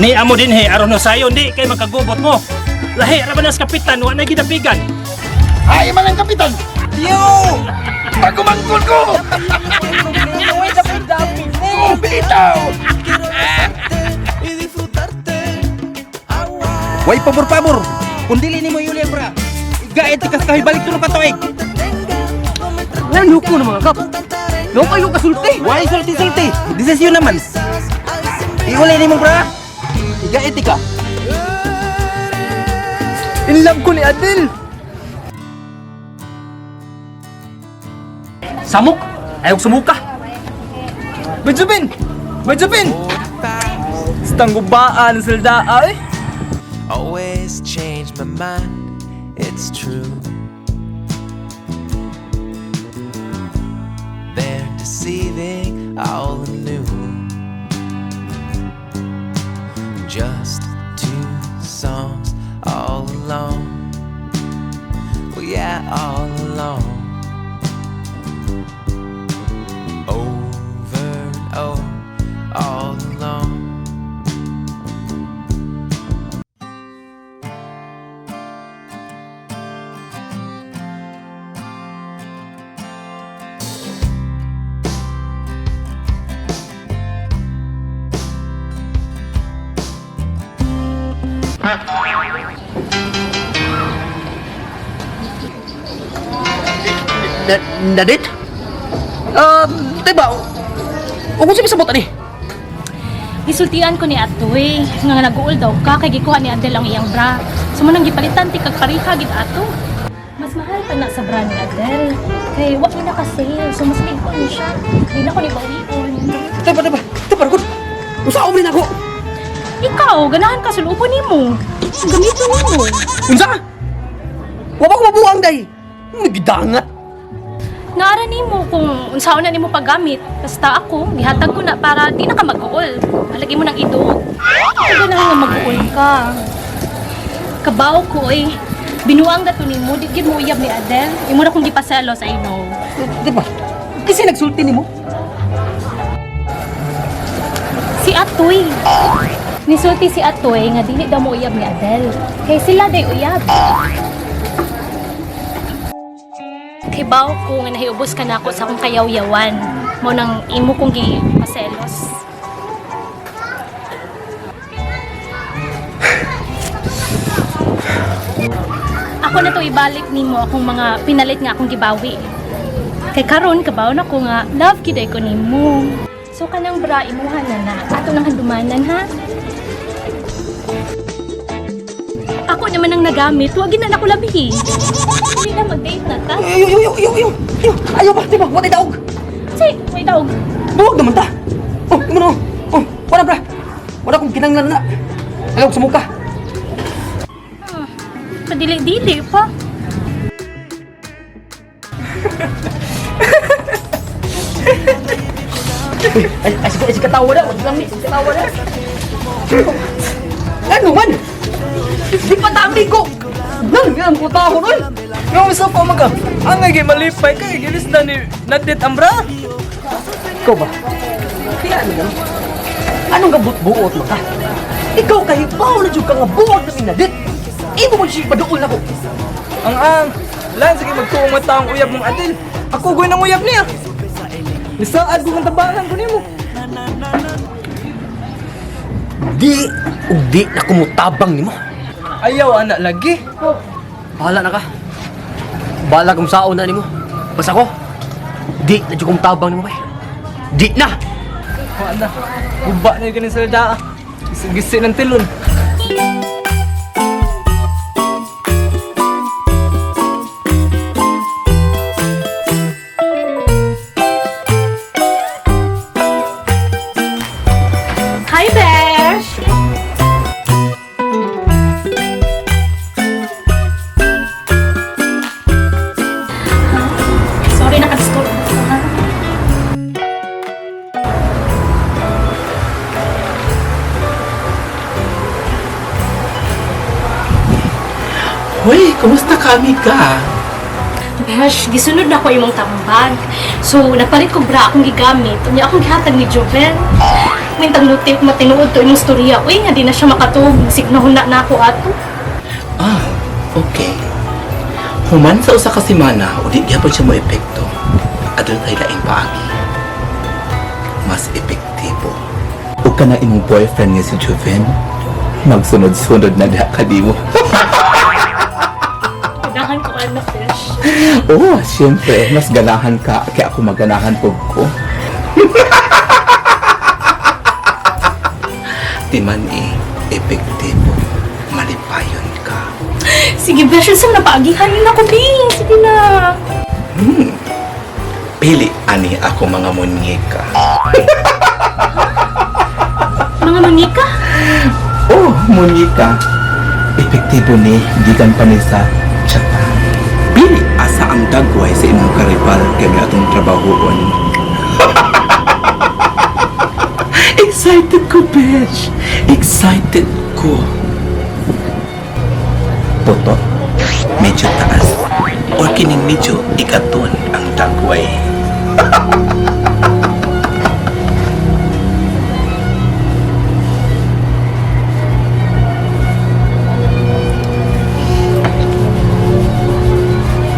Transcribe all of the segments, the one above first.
Ni amo din he aron sayon di kay makagubot mo. Lahi ra ba nas kapitan wa na gidapigan. Ay man ang kapitan. Yo! Pagumangkol ko. Bitaw. Way pabor-pabor. Kung dili nimo yuli ang bra. Igaet ka sa kahibalik tulo ka tuig. Ngano ko na mga kap? No kayo kasulti. Way sulti-sulti. Desisyon naman. Iuli nimo bra. Igaet ka. In love ko ni Adel. Samok, ayaw sumuka. Benjamin! Benjamin! Stanggubaan saldaa eh. Always change my mind, it's true. They're deceiving all the new. Just two songs all along. Well, yeah, all along. Over and over, all along. Na Nadit? Diba? Ug unsa misabot ani? Gisultian ko ni Atoy nga naguol daw ka kay gikuha ni Adel ang iyang bra. So mo nang gipalitan ti kag pareha gid ato. Mas mahal pa na sa bra ni Adel. Kay wa ni naka-sale, so mas ligon ni siya. Di na ko ni bawion. Diba, diba? Diba, gud. Usa ni nako. Ikaw, ganahan ka sulubon nimo. Gamiton nimo. Unsa? Wa ba ko mabuang day? Nagidangat. Naara nimo kung unsaon na nimo paggamit. Basta ako, gihatag ko na para di na ka mag-uol. Alagi mo ng iduog. Ikaw ganahan nga mag-uol ka. Kabaw ko eh. Binuang gato nimo, di gid mo uyab ni Adel. Imo na kong gipaselos, I know. Diba? Kasi nagsulti nimo. Si Atoy. Nisulti si Atoy nga dili daw mo uyab ni Adel. Kay sila day uyab. Kay baw ko nga nahiubos ka nako sa akong kayawyawan. Mo nang imo kong gipaselos. Ako na to ibalik nimo akong mga pinalit nga akong gibawi. Kay karon kabaw na ko nga love gid ay ko nimo. So kanang bra imuha na na ato nang handumanan ha. Ako naman ang nagamit, wag na nako labihi. Hindi na mag-date na ta. Ayo, ayo, ayo, ayo, ayo. Ayo ba, diba? Wa daog. Si, may daog. Buwag naman ta. Oh, imo na. Oh, wala bra. Wala kong kinanglan na. Ayaw sumuka. Padili-dili pa. Ay, ay, sige, sige, katawa na. Wag lang ni, katawa na. Ano man? Di pa tami ko. Nang, yan ko tao nun. Nga sa pa maga. Ang ngay malipay kay gilis na ni Nadit ang bra. Ikaw ba? Kaya ano na? Anong gabot-buot mo ka? Ikaw kahibaw na dyan ka nga buot na minadit. Imo mo siya paduol na ko. Ang lan sige magtuong nga taong uyab mong Adel. Ako goy nang uyab niya. Nisaad ko kang tabangan ko nimo. Di, ug di na kumutabang nimo. Ayaw anak lagi. Bahala na ka. Bahala kung saon na nimo. Basta ko, di na dyan kumutabang nimo bay. Di na! Wala. Guba na yung ganin sa daa. Gisi ng tilon. Hi, Besh! Sorry, nakadisturb ko, ha? Hoy, kumusta kami ka? Besh, gisunod na ko imong tambag. So, napalit ko bra akong gigamit. Unya akong gihatag ni Joven. Mintang nuti ko matinuod to imong storya. Uy, nga di na siya makatuog. Signahuna na ako ato. Ah, okay. Human sa usa ka semana, o di gyapon siya mo epekto. Aduna tay laing paagi. Mas epektibo. O kana imong boyfriend nga si Joven, magsunod-sunod na diha ka nimo. Unahan ko anak, Besh. Oo, oh, siyempre, mas ganahan ka kaya ako maganahan pug ko. Timan eh, epektibo. Malipayon ka. Sige, Besh, saan napaagihan na ko, Bi? Sige na. Pili ani ako mga munyeka. Mga manika? Oh, munyeka. Epektibo ni gikan pa ni sa Japan. Pili asa ang dagway sa imong karibal kay may atong trabahoon. Excited ko, bitch. Excited ko. Putot, medyo taas. Or kining medyo ikaton ang dagway.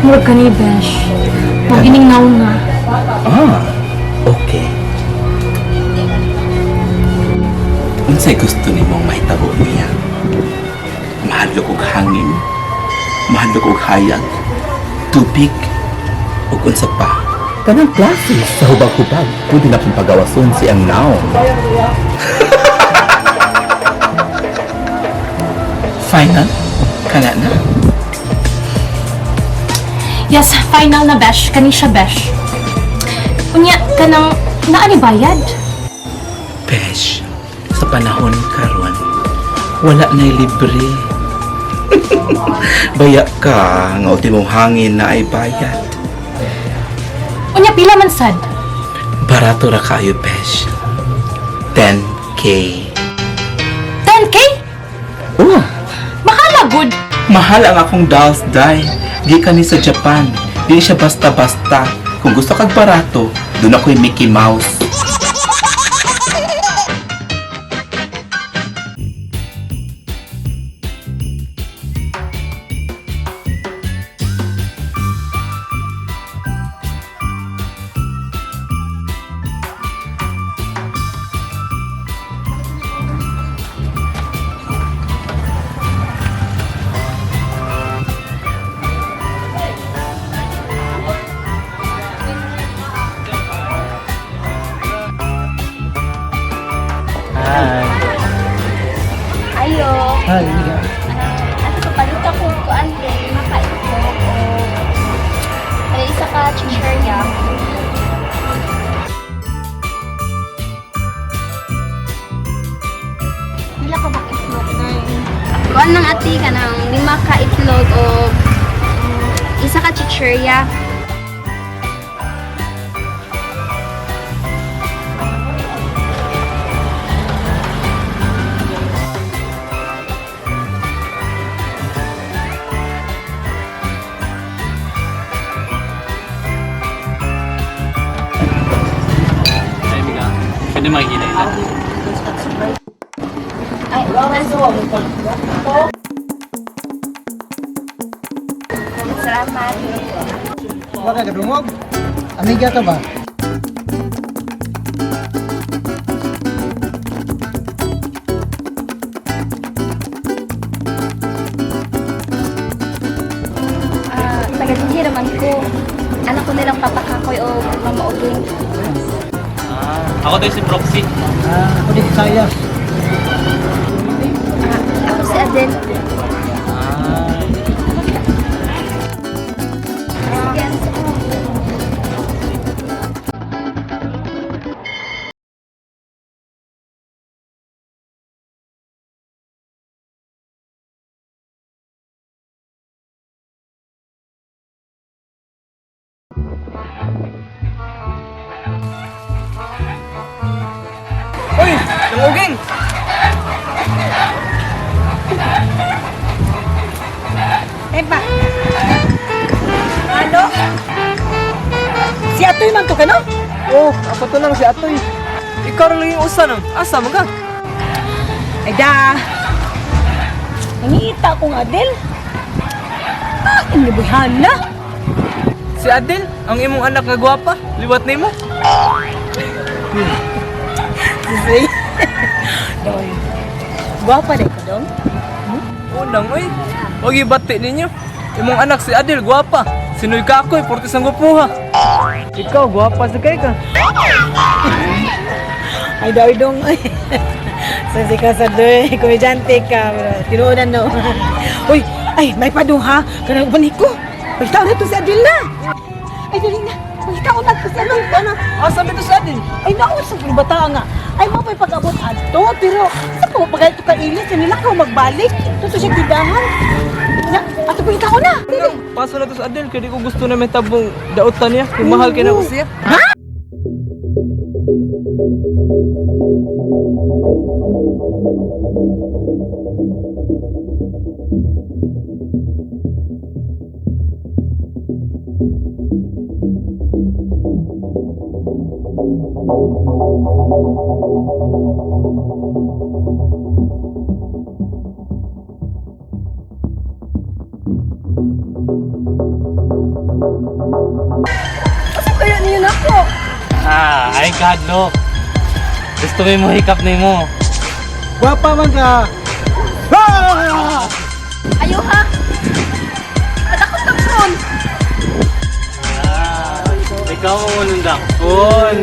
Murag ka ni, Besh. Magining naon nga. Ah, okay. Unsay gusto nimong mahitabo niya? Mahadlok og hangin, mahadlok og hayag, tubig, ug unsa pa. Kanang klase sa hubag-hubag, pwede na pong pagawason si ang naong. Final? Kana na? Yes, final na, Besh. Kani siya, Besh. Unya, kanang naa ni bayad? Besh, sa panahon karon, wala na'y libre. Baya ka, nga ultimong hangin na ay bayad. Unya, pila man sad? Barato ra kayo, Besh. 10K. 10K? Oh, Mahala, good. mahal ang akong dolls, day. Di ka ni sa Japan. Di siya basta-basta. Kung gusto kag barato, doon ako'y Mickey Mouse. Hi. Ayo. Hi, amiga. Ato kapalit ako kuan kay makaitlog o ay isa ka chichirya. Pila ka ba itlog na? Kuan lang ati kanang lima ka itlog o isa ka chichirya. Ay, amiga. Pwede makikita ila. Ay, salamat. Wala ka dungog? Amiga ka ba? Ah, taga dinhi raman ko. Anak ko nilang Papa Kakoy o Mama Oging. Ah, ako tayo si Proxy. Ah, ako din saya. Ah, ako si Adel. Ah. Sige, ano sa ko? Uy, nanguging! Epa. Ano? Atoy man to ka, no? Oh, ako to nang si Atoy. Ikaw ra lang yung usa nang. Asa man ka? Ay da. Nangita akong Adel. Ah, inibuhan na. Si Adel, ang imong anak nga gwapa. Liwat nimo. Sisay. Doy. Gwapa na ka dong. Unang oy. Wag ibati ninyo. Imong anak si Adel gwapa. Sinoy ka ako'y portis ang gwapuha. Ikaw gwapa sa kay ka. Ay daw dong. Sasi ka sa doy, komedyante ka. Tinuonan no. Uy, ay may paduha kanang uban ko. Pagtaon na to si Adel na. Ay dali na. Pagtaon na to si Adel na. Asa man to si Adel? Ay naku sa bata nga. Ay mo pa'y pag-abot adto pero sa po pag ka ilis nila ka magbalik. Ito to siya tindahan. Na, ato pagtaon na. Unang, paso na to si Adel kay di ko gusto na may tabong dautan niya. Kay mahal kay na ko siya. Kaya niyo na ko. Ah, ay kahadlok. Gusto mo hikap nimo. Gwapa man ka! Ah! Ayo ha! Padakot ka ron! Ah, ikaw mo nung dakpon.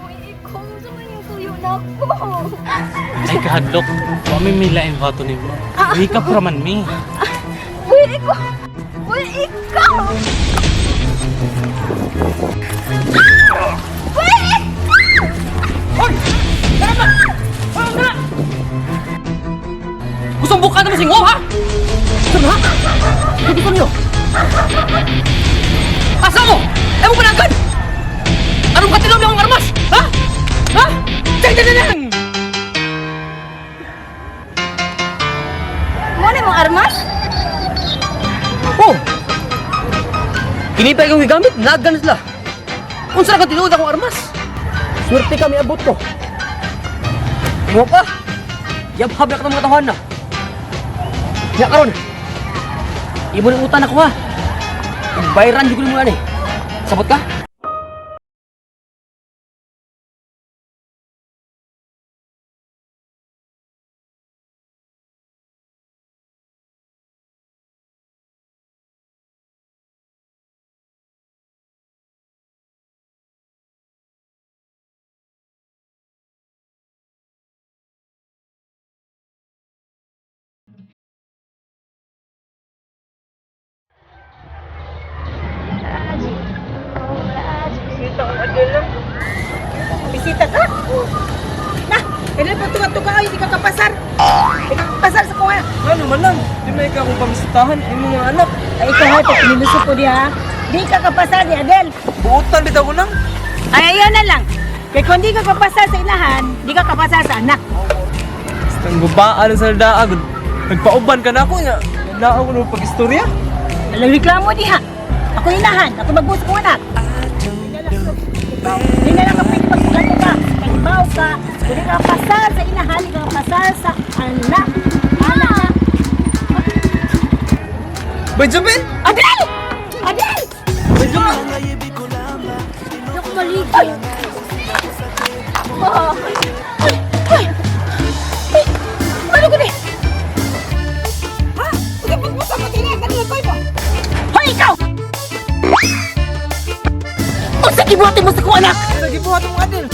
Uy, ikaw, sa man yung tuyo na ako. Ay kahadlok, wa mi milain bato nimo. Hikap ra man mi. Uy, ikaw! Uy, ikaw! Uy, ikaw! Gusto mo buka naman singo, ha? Gusto mo, ha? Gusto niyo? Asa mo? Eh mo panagad? Anong katilom niya akong armas? Ha? Ha? Dang, dang, dang, dang! Mo na mong armas? Oh! Kini pa ikaw gigamit, nagan sila. Unsa ra ka tinuod akong armas? Swerte kami abot ko. Mo pa. Yabhab na katong mga tawahan na. Nya karon. Imo ning utan ako ha. Bayran jud ko nimo ani. Sabot ka? Bisita ka? Na, kailan pa tunga ka ay di ka kapasar. Di ka kapasar sa kuha. Ano man lang, di may ikaw akong pamisitahan imong mga anak. Ay ikaw ha, pag pinilusok ko diha. Di ka kapasar ni Adel. Buotan bitaw ko nang. Ay, ayaw na lang. Kaya kung di ka kapasar sa inahan, di ka kapasar sa anak. Basta ang gubaan sa daag. Nagpauban ka na ako nya. Naa ko nung pag-istorya. Walang reklamo diha. Ako inahan, ako magbuso kong anak. Hindi na lang ka pwede pagsugato ka. Nagbaw ka. Kung di ka kapasar sa inahan, di ka kapasar sa anak. Anak. Benjamin! Adel! Adel! Benjamin! Hindi ako maligo. Oh. Ay! Ay! Ano ko ni? Ha? Uy, pagbusa ko din eh. Kanina ko ito. Hoy, ikaw! Unsa gibuhat mo sa kong anak? Sa gibuhat mong Adel.